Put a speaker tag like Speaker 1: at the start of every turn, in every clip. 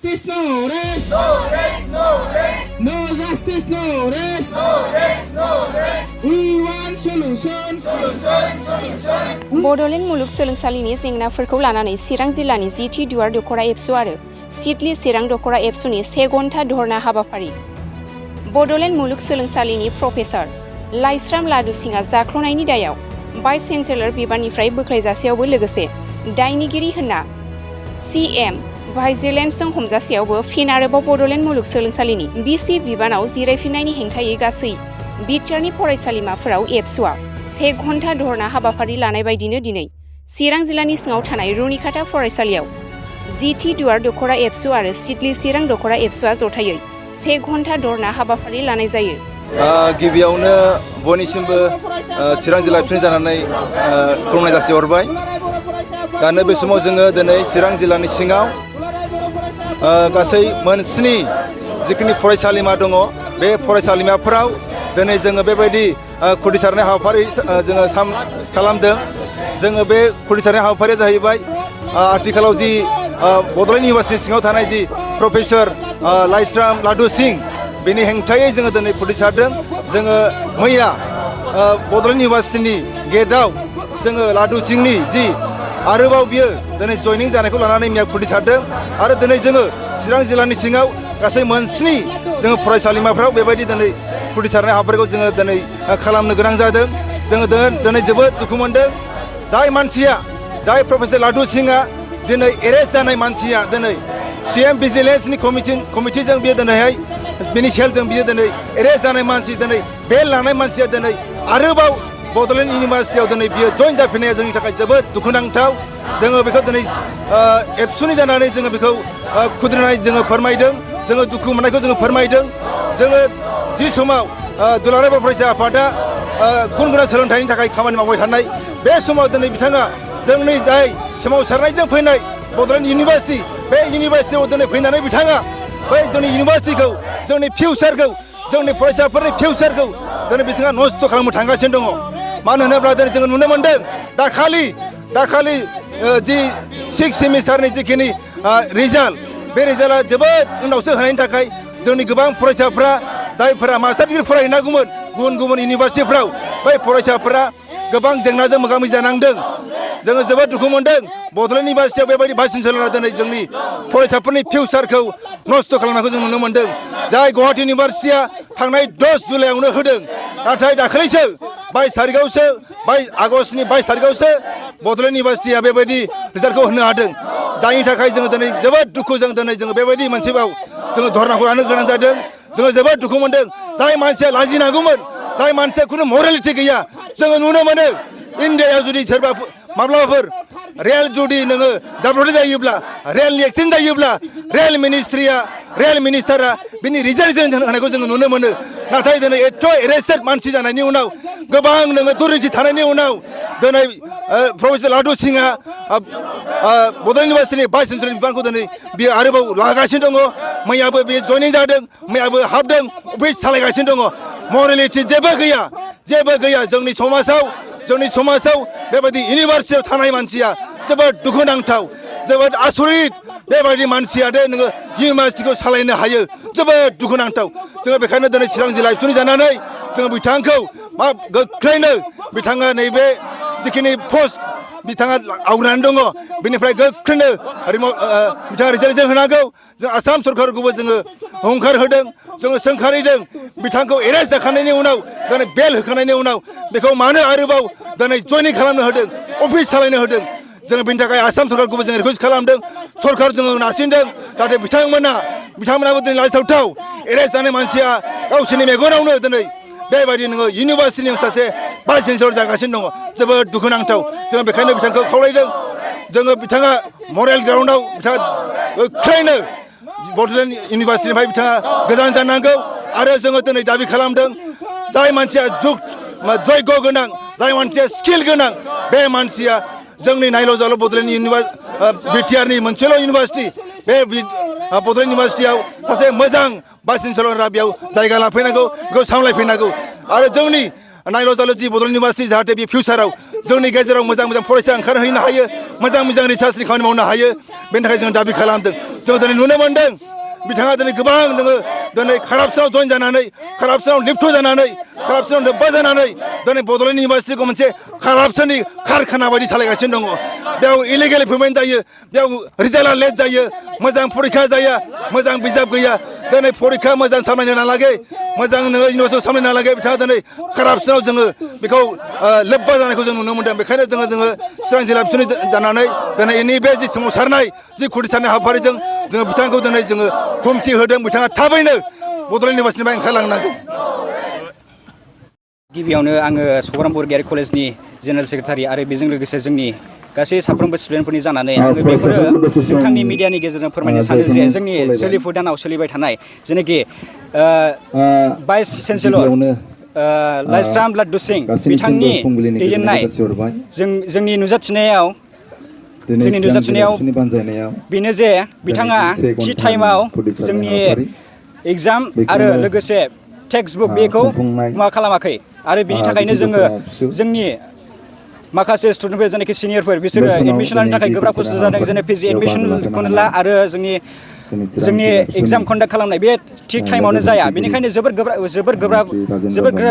Speaker 1: Justice, no rest.
Speaker 2: No rest, no rest.
Speaker 1: No justice, no rest.
Speaker 2: No rest, no rest.
Speaker 1: We want solution.
Speaker 2: Solution.
Speaker 3: Bodoland मुलुगसोलोंसालिनि जेंनाफोरखौ लानानै चिरां जिल्लानि जिथि दुवार दख'रा एबसु आरो सिडली चिरां दख'रा एबसुनि 1 घन्टा धरना हाबाफारि। बड'लेण्ड मुलुगसोलोंसालिनि प्रफेसार लाइस्राम लादुसिंआ जाख्ल'नायनि दायाव भाइस चेन्सेलर बिबाननिफ्राय बोख्लायजासेयावबो लोगोसे दायनिगिरि होनना CM भाइजिलेन्सजों हमजासेयावबो फिन आरोबाव बड'लेण्ड मुलुगसोलोंसालिनि BC बिबानाव जिरायफिननायनि हेंथायै गासै बिटिआरनि फरायसालिमाफोराव एबसुआ 1 घन्टा धरना हाबाफारि लानाय बायदिनो दिनै चिरां जिल्लानि सिङाव थानाय रुनिकाटा फरायसालियाव जिथि दुवार दख'रा एबसु आरो सिडली चिरां दख'रा एबसुआ जथायै 1 घन्टा धरना हाबाफारि लानाय जायो।
Speaker 4: गिबियावनो बयनिसिमबो चिरां जिल्ला एबसुनि जानानै खुलुमनाय जासिहरबाय। दानो बे समाव जोङो दिनै चिरां जिल्लानि सिङाव गासै मोनस्नि जिखिनि फरायसालिमा दङ बे फरायसालिमाफोराव दिनै जोङो बेबायदि खुदिसारनाय हाबाफारि जोङो खालामदों। जोङो बे खुदिसारनाय हाबाफारिया जाहैबाय आथिखालाव जि बड'लेण्ड इउनिभार्सिटिनि सिङाव थानाय जि प्रफेसर लाइस्राम लादुसिं बेनि हेंथायै जोङो दिनै खुदिसारदों। जोङो मैया बड'लेण्ड इउनिभार्सिटिनि गेटआव जोङो लादुसिंनि जि आरोबाव बियो दिनै जयनिं जानायखौ लानानै मैया खुदिसारदों आरो दिनै जोङो चिरां जिल्लानि सिङाव गासै मोनस्नि जोङो फरायसालिमाफ्राव बेबायदि दिनै खुदिसारनाय हाबाफारिखौ जोङो दिनै खालामनो गोनां जादों। जोङो दिनै जोबोद दुखु मोनदों। जाय मानसिया जाय प्रफेसर लादुसिंआ दिनै एरेस्ट जानाय मानसिया दिनै CM भिजिलेन्सनि कमिटिजों बियो दिनैहाय बिनि सेलजों बियो दिनै एरेस्ट जानाय मानसि दिनै बेल लानाय मानसिया दिनै आरोबाव बड'लेण्ड इउनिभार्सिटियाव दिनै बियो जइन जाफिननाया जोंनि थाखाय जोबोद दुखुनांथाव। जोङो बेखौ दिनै एबसुनि जानानै जोङो बेखौ खुद्रिनाय जोङो फोरमायदों। जोङो दुखु मोननायखौ जोङो फोरमायदों। जोङो जि समाव दुलाराय बर' फरायसा आफादा गुन गोनां सोलोंथाइनि थाखाय खामानि मावबाय थानाय बे समाव दिनै बिथाङा जोंनि जाय सोमावसारनायजों फैनाय बड'लेण्ड इउनिभार्सिटि बे इउनिभार्सिटियाव दिनै फैनानै बिथाङा बै जोंनि इउनिभार्सिटिखौ जोंनि फिउचारखौ जोंनि फरायसाफोरनि फिउचारखौ दिनै बिथाङा नस्थ' खालामनो थांगासिनो दङ। मानो होनोब्ला दिनै जोङो नुनो मोन्दों दाखालि जि 6 सेमिस्टारनि जिखिनि रिजाल्ट बे रिजाल्टआ जोबोद उनावसो होनायनि थाखाय जोंनि गोबां फरायसाफ्रा जायफोरा मास्टार डिग्रि फरायहैनांगौमोन गुबुन इउनिभार्सिटिफ्राव बै फरायसाफोरा गोबां जेंनाजों मोगा मोगि जानांदों। जोङो जोबोद दुखु मोनदों। बड'लेण्ड इउनिभार्सिटियाव बेबायदि भाइस चेन्सेलरा दिनै जोंनि फरायसाफोरनि फिउचारखौ नस्थ' खालामनायखौ जों नुनो मोन्दों। जाय गुवाहाटि इउनिभार्सिटिया थांनाय 10 जुलाइआवनो होदों नाथाय दाखालिसो 22 आगष्टनि 22 तारिखआवसो बड'लेण्ड इउनिभार्सिटिया बेबायदि रिजाल्टखौ होनो हादों। जायनि थाखाय जोङो दिनै जोबोद दुखुजों दिनै जोङो बेबायदि मोनसेबाव जोङो धरनाखौ लानो गोनां जादों। जोङो जोबोद दुखु मोन्दों। जाय मानसिया लाजिनांगौमोन जाय मानसिया खुनु मरेलिटि गैया जोङो नुनो मोनो इन्डियायाव जुदि सोरबा माब्लाबाफोर रेल जुदि नोङो जाब्रबथाय जायोब्ला रेलनि एक्सिडेन्ट जायोब्ला रेल मिनिस्टारा बिनि रिजाइनेसन होनायखौ जोङो नुनो मोनो। नाथाय दिनै एथ' एरेस्टेड मानसि जानायनि उनाव गोबां नोङो दुर्निथि थानायनि उनाव दिनै प्रफेसर लादुसिंआ बड'लेण्ड इउनिभार्सिटिनि भाइस चेन्सेलर बिबानखौ दिनै बियो आरोबाव लागासिनो दङ। मैयाबो बियो जयनिं जादों मैयाबो हाबदों अफिस सालायगासिनो दङ। मरेलिटि जेबो गैया जोंनि समाजाव बेबायदि इउनिभार्सिटियाव थानाय मानसिया जोबोद दुखुनांथाव जोबोद आसरित बेबायदि मानसिया दे नोङो इउनिभार्सिटिखौ सालायनो हायो जोबोद दुखुनांथाव। जोङो बेखायनो दिनै चिरां जिल्ला एबसुनि जानानै जोङो बिथांखौ गोख्रैनो बिथाङा नैबे जिखिनि पस्ट बिथाङा आवग्रिनानै दङ बेनिफ्राय गोख्रैनो बिथाङा रिजाइनेसन होनांगौ। जों आसाम सरकारखौबो जोङो हुंखार होदों जोङो सोंखारिदों बिथांखौ एरेस्ट जाखांनायनि उनाव दिनै बेल होखांनायनि उनाव बेखौ मानो आरोबाव दिनै जयनिं खालामनो होदों अफिस सालायनो होदों। जोङो बेनि थाखाय आसाम सरकारखौबो जों रिकुवेस्ट खालामदों सरकार जोङो नारसिनदों जाहाथे बिथांमोनाबो दिनै लाजिथावथाव एरेस्ट जानाय मानसिया गावसोरनि मेगनावनो दिनै बेबायदि नोङो इउनिभार्सिटिनि सासे भाइस चेन्सेलर जागासिनो दङ जोबोद दुखुनांथाव। जोङो बेखायनो बिथांखौ खावलायदों जोङो बिथाङा मरेल ग्राउन्डआव बिथाङा गोख्रैनो बड'लेण्ड इउनिभार्सिटिनिफ्राय बिथाङा गोजान जानांगौ। आरो जोङो दिनै दाबि खालामदों जाय मानसिया जयग गोनां जाय मानसिया स्किल गोनां बे मानसिया जोंनि नायल' जाल' बड'लेण्ड बिटिआरनि मोनसेल' इउनिभार्सिटि बे बड'लेण्ड इउनिभार्सिटियाव सासे मोजां भाइस चेन्सेलरा बेयाव जायगा लाफैनांगौ बेखौ सामलायफैनांगौ। आरो जोंनि नायल' जाल' जि बड'लेण्ड इउनिभार्सिटि जाहाथे बे फिउचाराव जोंनि गेजेराव मोजां मोजां फरायसा ओंखारहैनो हायो मोजां मोजां रिसार्चनि खामानि मावनो हायो बेनि थाखाय जों दाबि खालामदों जों दिनै नुनो मोन्दों बिथाङा दिनै गोबां नोङो दिनै कारापसनाव जइन जानानै कारापसनाव लिप्त जानानै कारापसनाव लोब्बा जानानै दिनै बड'लेण्ड इउनिभार्सिटिखौ मोनसे कारापसननि कारखाना बायदि सालायगासिनो दङ बेयाव इलिगेल एपइन्टमेन्ट जायो बेयाव रिजाल्टआ लेट जायो मोजां फरिखा जाया मोजां बिजाब गैया दिनै फरिखा मोजां सामलायनो नालागै मोजां नोङो इउनिभार्सिटियाव सामलायनो नालागै बिथाङा दिनै कारापसनाव जोङो बेखौ लोब्बा जानायखौ जों नुनो मोन्दों बेखायनो जोङो चिरां जिल्ला एबसुनि जानानै दिनै इनि बे जि सोमावसारनाय जि खुदिसारनाय हाबाफारिजों जोङो बिथांखौ दिनै जोङो हुमखि होदों बिथाङा थाबैनो बड'लेण्ड इउनिभार्सिटिनिफ्राय ओंखारलांनांगौ
Speaker 5: गिबियावनो आङो सग्राम बरगयारि कलेजनि जेनेरेल सेक्रेटारि आरो बेजों लोगोसे जोंनि गासै साफ्रोमबो स्टुडेन्टफोरनि जानानै आङो बेफोरो नोंथांनि मिडियानि गेजेरजों फोरमायनो सानो जे जोंनि सोलिफु दानाव सोलिबाय थानाय जेनाखि भाइस चेन्सेलर लाइस्राम लाड्डु सिं बिथांनि दैदेननाय जोंनि नुजाथिनायाव बेनो जे बिथाङा थि टाइमाव जोंनि एग्जाम आरो लोगोसे टेक्स्ट बुक बेखौ मा खालामाखै आरो बिनि थाखायनो जोङो जोंनि माखासे स्टुडेन्टफोर जेनाखि सिनियरफोर बिसोरो एडमिसन लानो थाखाय गोब्राब खस्थ' जादों जेने पिजि एडमिसनखौनो ला आरो जोंनि एग्जाम कन्डाक्ट खालामनाय बे थिग टाइमावनो जाया बेनिखायनो जोबोर गोब्राब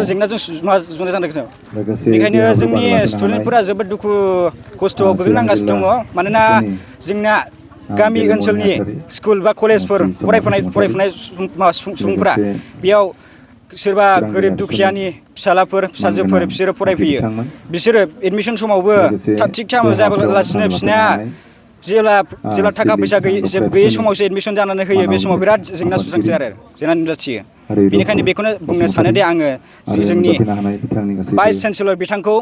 Speaker 5: जेंनाजों जुजिनो जादों बेनिखायनो जोंनि स्टुडेन्टफोरा जोबोद दुखु खस्थ'आव गोग्लैनांगासिनो दङ मानोना जोंना गामि ओनसोलनि स्कुल बा कलेजफोर फरायफुनाय सुबुंफोरा बेयाव सोरबा गोरिब दुखियानि फिसालाफोर फिसाजोफोर बिसोरो फरायफैयो बिसोरो एडमिसन समावबो थिग टाइमाव जायालासिनो बिसोरना जेब्ला थाखा फैसा गैयै समावसो एडमिसन जानानै होयो बे समाव बिराद जेंना सुस्रांसै आरो जेंना नुजाथियो बेनिखायनो बेखौनो बुंनो सानो दे आङो जोंनि भाइस चेन्सेलर बिथांखौ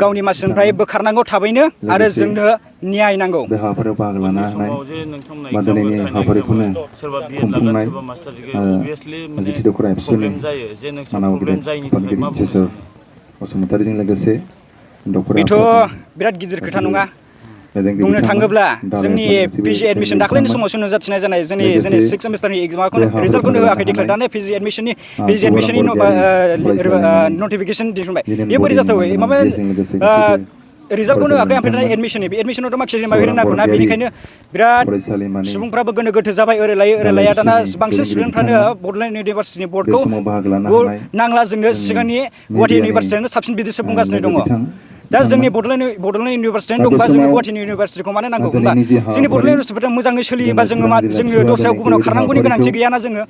Speaker 5: गावनि मासिनिफ्राय बोखारनांगौ थाबैनो आरो जोंनो न्याय नांगौ
Speaker 6: बे हाबाफारियाव बाहागो लानो हानाय बा दिनैनि हाबाफारिखौनो खुंफुंनाय जिथि दखरा एबसुनि मानाव गेदेर आफादगिरि मिथिसार बसुमतारीजों लोगोसे
Speaker 5: बेथ' बिराद गिदिर खोथा नङा बुंनो थाङोब्ला जोंनि पिजि एडमिसन दाख्लैनि समावसो नुजाथिनाय जानाय जोंनि 6 सेमिस्टारनि रिजाल्टखौनो होआखै डिक्लेयार दानो पिजि एडमिसननि नटिफिकेसन दिहुनबाय बेयो बोरै जाथावै माबा रिजाल्टखौनो होआखै ओमफ्राय एडमिसनावथ' माखासे माबा नांगौना बेनिखायनो बिराद सुबुंफ्राबो गोनो गोथो जाबाय ओरै लाया दाना बांसिन स्टुडेन्टफ्रानो बड'लेण्ड इउनिभार्सिटिनि बर्डखौ नांला जोंनो सिगांनि गुवाहाटि इउनिभार्सिटियानो साबसिन बिदिसो बुंगासिनो दङ दा जोंनि बड'लेण्ड इउनिभार्सिटियानो दंबा जोंनि गुवाहाटि इउनिभार्सिटिखौ मानो नांगौ होनबा जोंनि बड'लेण्ड इउनिभार्सिटिया मोजाङै सोलियोबा जोङो दस्रायाव गुबुनाव खारनांगौनि गोनांथि गैयाना जोङो